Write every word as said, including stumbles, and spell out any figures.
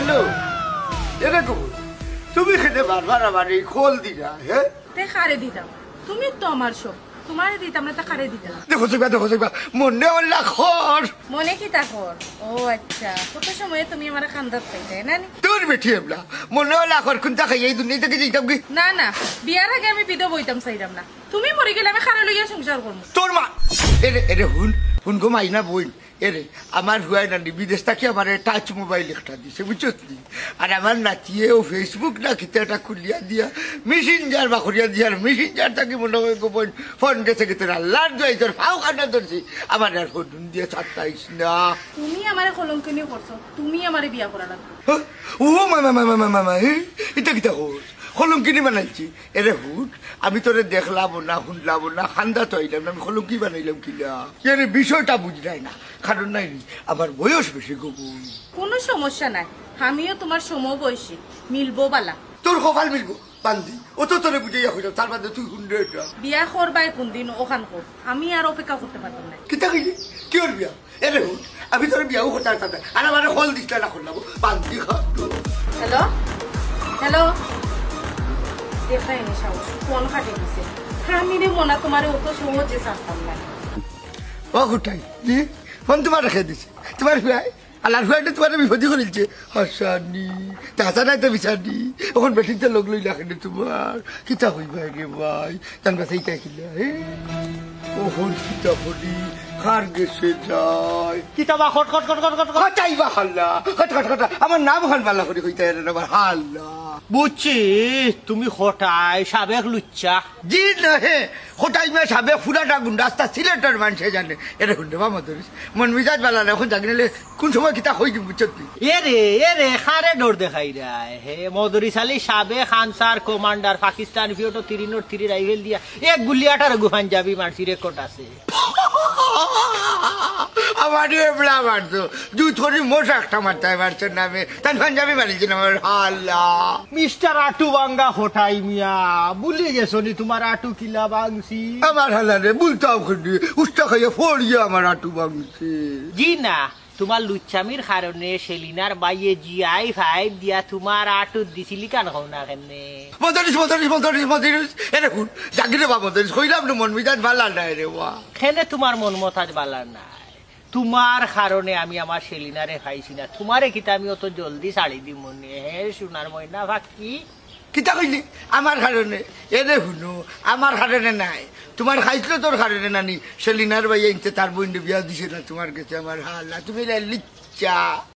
হ্যালো, এরে কই? তুমি কেনে বারবার আমারে এই কল দিরা, হে? তে কারে দিতাম? তুমি তো আমার সব। তুমারে দিতাম না, তে কারে দিতাম? দেখো চাইবা, দেখো চাইবা, মনে অইলা খর। মনে কিতা খর? ও আচ্ছা, কত সময়ে তুমি আমারে কান্দাত পাইতায়, না নি? দূর বেটি এবলা, মনে অইলা খর, কুন্তা খাইয়া এই দুনিয়া থাকি যাইতাম গি? না, না, বিয়ার আগে আমি বিধবা অইতাম চাইরাম না। তুমি মরি গেলে আমি কারে লইয়া সংসার করমু? তোর মা, এরে, এরে হুন, হুন গো মাইনা বইন, এরে, আমার পুয়ায় নানি বিদেশ থাকি আমারে touch mobile একটা দিছে, বুঝছস নি? আর আমার নাতিয়ে ও Facebook না কিতা একটা খুলিয়া দিয়া, Messenger বা করিয়া দিয়া, আর Messenger থাকি মনে অয় গো বইন, ফোন গেছে গেছে, আল্লার দোয়াই তোর পাও কান্দাত ধরছি, আমারে আর ফোন দিয়া ছাড়তাইস না। তুমি আমারে কলঙ্কিনী করছো, তুমি আমারে বিয়া করা লাগবো। হ্যাঁ? ও মামা, মামা, মামা, মামা, এ? ইটা কিতা কস? কলঙ্কিনী বানাইছি? এরে হুন, আমি তোরে দেখলাম না, হুনলাম না, কান্দাত অইলাম না, আমি কলঙ্কি বানাইলাম কিলা? এরে বিষয়টা বুঝরায় না, কারণ নাই নি, আমার বয়স বেশি গো বইন। কোনো সমস্যা নাই, আমিও তুমার সমবয়সী, মিলবো বালা। তোর কপাল মিলবো, বান্দি। ও তো তোরে বুঝাইয়া কইলাম, তার বাদে তুই হুনরে এটা। বিয়া করবায় কুনদিন, অখান কও। আমি আর অপেক্ষা করতে পারতাম না। কিতা কইলি? কিওর বিয়া? এরে হুন, আমি তোরে বিয়াও করতে পারতাম না। আর আমারে কল দিস না, না করলাম। বান্দি খাদ্য। হ্যালো? হ্যালো? দেখাই নি সাহস, ফোন কাটি দিছে। আমি রে মনা তুমারে অত সহজে ছাড়তাম না। ও কটাই, জি? ফোন তুমার রেখে দিছে। তুমার পুয়ায়? আল্লার পুয়ায় তুমারে বিপদি করিলছে। হাসানি। তা হাসা নাই তো বিচানি। অখন বেটিন্তে লগ লইলা কেনে তুমার? কিতা কইবায় রে ভাই? তান বাসাইতা কিলা, হে? অখন কিতা করি? কার গেছে যাই? কিতা বা খট খট খট খট খট খট? কটাই বা হাল্লা। খট খট খট। আমার নাম খান বালা করি কইতা এরে না, আমার হাল্লা। বুঝছি, তুমি কটাই, সাবেক লুচ্চা। জি নহে, কটাই মিয়া সাবেক ফুরাটা গুন্ডা, আস্তা সিলেটর মানষে জানে। এরে হুনরে বা মদরিস, মন মিজাজ বালা না, অখন জাগি নাইলে কুন সময় কিতা কই দিমু, বুঝছত নি? এরে, এরে, কারে ডর দেখাইরায়? হে, মদরিস আলী সাবেক আনসার কমান্ডার, পাকিস্তান পিরিয়ডো তিরিনর তিরি রাইফেল দিয়া এক গুলি আঠারো গু পাঞ্জাবি মারছি, রেকর্ড আছে। আমারে এবলা মারছো, জুত করি মশা একটা মারতায় মারছো না মে, তান পাঞ্জাবি মারিছি না আমার হাল্লা। মিস্টার আটু বাঙ্গা কটাই মিয়া, ভুলি গেছো নি তুমার আটু কিলা বাংছি? আমার হাল্লারে, ভুলতাম কেনে, উস্তা খাইয়া ফড়িয়া আমার আটু বাংছে। জি না, তুমার লুচ্চামির কারণে সেলিনার বাইয়ে জি আই ফাইভ দিয়া তুমার আটুত দিছিলি কান কও না কেনে? মদরিস, মদরিস, মদরিস, মদরিস, এরে হুন, জাগি রে বা মদরিস, কইলাম না মন মিজাজ বালা নাই রে বা। কেনে তুমার মন মতাজ বালা নাই? তুমার কারণে আমি আমার সেলিনারে পাইছি না। তুমারে কিতা আমি অত জলদি ছাড়ি দিমু নি? হে, সোনার ময়না পাখি। কিতা কইলি? আমার কারণে? এরে হুনো, আমার কারণে নায়। তুমার খাইছলতর কারণে নানি? সেলিনার বাইয়ে ইনতে তার বইনরে বিয়া দিছে না তুমার গেছে, আমার হাল্লা। তুমি লে লিচ্চা।